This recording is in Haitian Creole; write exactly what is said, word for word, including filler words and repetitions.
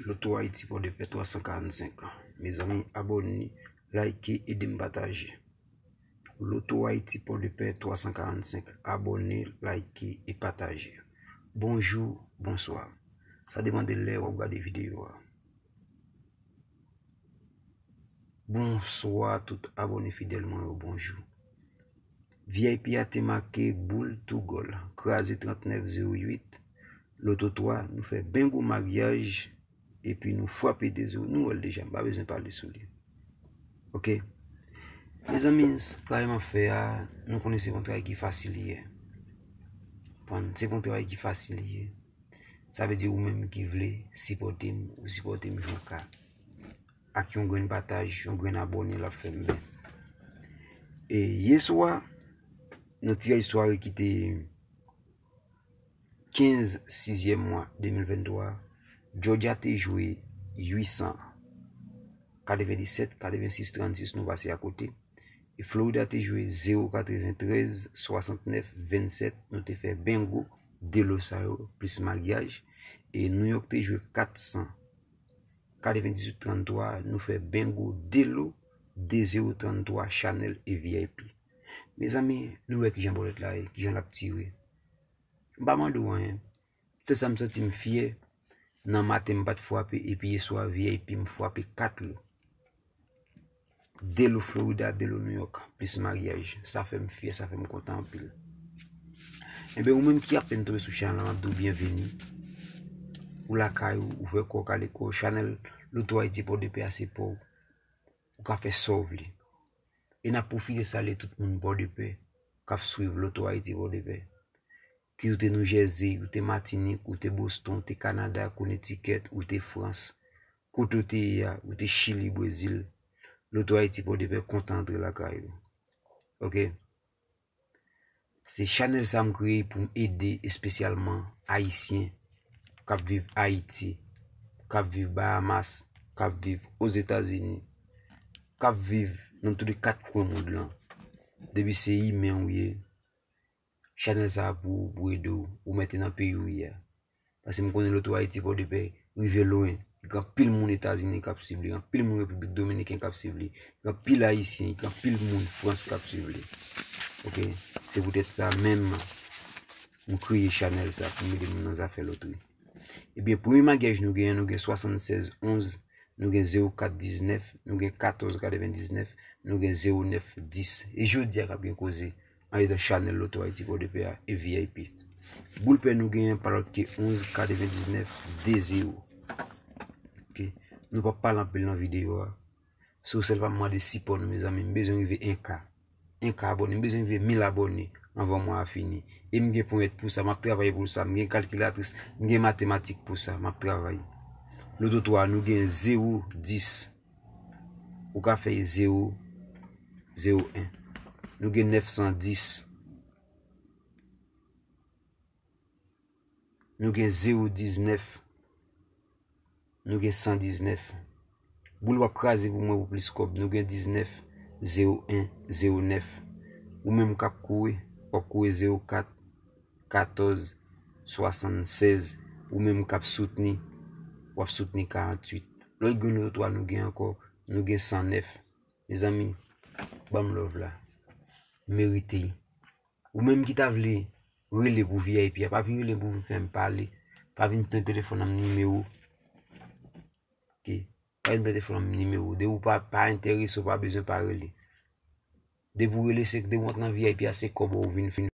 Loto Ayiti Pòdepè twa san karannsenk. Mezanmi, abòne, like, ede m pataje. Loto Ayiti Pòdepè twa san karannsenk. Abòne, like e pataje. Bonjou, bonswa. Sa depann de lè w ap gade videyo a. Bonswa tout abòne fidèl mwen yo, bonjou. V I P a te make boul tou gòl, kraze trannèf zewo uit, loto twa, nou fè bengo maryaj, epi nou frape de zewo, nou wè l deja, m pa bezwen pale sou li. Oke? Mezanmi, travay m ap fè a, nou konnen se pa yon travay ki fasil li ye. Konprann, se pa yon travay ki fasil li ye. Sa vle di ou menm ki vle sipòte m, ou sipòte m jan w ka. Ak yon grenn pataj, yon grenn abòne, l ap fè m byen. E yè swa, nan tiraj sware ki te kenz sizyèm mwa de mil venntwa, Georgia te jwe uit san katrevendisèt, katrevensis, trannsis, nou pase akote. E Florida te jwe zewo katreventrèz, swasantnèf, vennsèt, nou te fè bengo, de lo sa yo, plis maryaj. E New York te jwe kat san katrevendizuit, tranntwa, nou fè bengo, de lo, de zewo, tranntwa, Chanèl e V I P. Mezanmi, nou wè kijan bòlèt la ye, kijan l ap tire. M pa mande w anyen. Sèl sa m santi m fyè, nan maten m pa t frape, epi yè swa V I P m frape kat lo. De lo Florida, de lo New York, plis maryaj. Sa fè m fyè, sa fè m kontan anpil. Enben, ou menm ki apèn tonbe sou chanèl la, m ap di w byenveni. Ou lakay ou, ou fè kò w kale kò w. Chanèl Loto Ayiti Pòdepè a se pa w. Ou ka fè sa w vle. E n ap pwofite salye tout moun Pòdepè k ap swiv Loto Ayiti Pòdepè. Ki ou te New Jersey, ou te Matinik, ou te Boston, ou te Kanada, Connecticut, ou te Frans, kote ou te ye a, ou te Chili, Brezil, Loto Ayiti Pòdepè kontan antre lakay ou. Oke? Se chanèl sa m kreye pou m ede espesyalman Ayisyen k ap viv Ayiti, k ap viv Bahamas, k ap viv Ozetazini, k ap viv nan tout kat kwen mond lan. Depi se imen ou ye, chanèl sa a pou, pou ede w, ou mete nan peyi ou ye a. Paske m konnen Loto Ayiti Pòdepè rive lwen. Gen anpil moun Etazini k ap swiv li, gen anpil moun Repiblik Dominiken k ap swiv li, gen anpil Ayisyen, gen anpil moun Frans k ap swiv li. Oke? Se poutèt sa menm m kreye chanèl sa pou m ede moun nan zafè lotri. Ebyen, premye maryaj nou genyen, nou gen swasannsèz onz, nou gen zewo kat diznèf, nou gen katòz katrevendiznèf, nou gen zewo nèf dis. E jodi a k ap gen koze andedan chanèl Loto Ayiti Pòdepè a e V I P. Boul pè nou genyen pa lòt ke onz katrevendiznèf de zewo. Oke. Nou p ap pale anpil nan videyo a. Sou sèl pa m mande sipò nou, mezanmi. M bezwen rive en K. En K abòne. M bezwen rive mil abòne anvan mwa a fini. E m gen ponyèt pou sa. M ap travay pou sa. M gen kalkilatris. M gen matematik pou sa. M ap travay. Loto twa, nou gen zewo, dis. Ou ka fè zewo, zewo en. Nou gen nèf san dis. Nou gen zewo diznèf. Nou gen san diznèf. Boul w ap kraze pou mwen pou plis kòb. Nou gen diznèf, zewo en, zewo nèf. Ou menm k ap kouri, w ap kouri zewo kat, katòz, swasannsèz. Ou menm k ap soutni, w ap soutni karanntuit. Lòt grenn loto a nou gen ankò, nou gen san nèf. Mezanmi, ban m love la. M merite l. Ou menm ki ta vle rele pou V I P a, pa vin rele pou vin fè m pale. Pa vin plen telefòn nan m nimewo. Oke? Pa vin plen telefòn nan m nimewo. Depi w pa, pa enterese, w pa bezwen pa rele. Depi w rele, se, depi w antre nan V I P a, se kòb ou vin, vin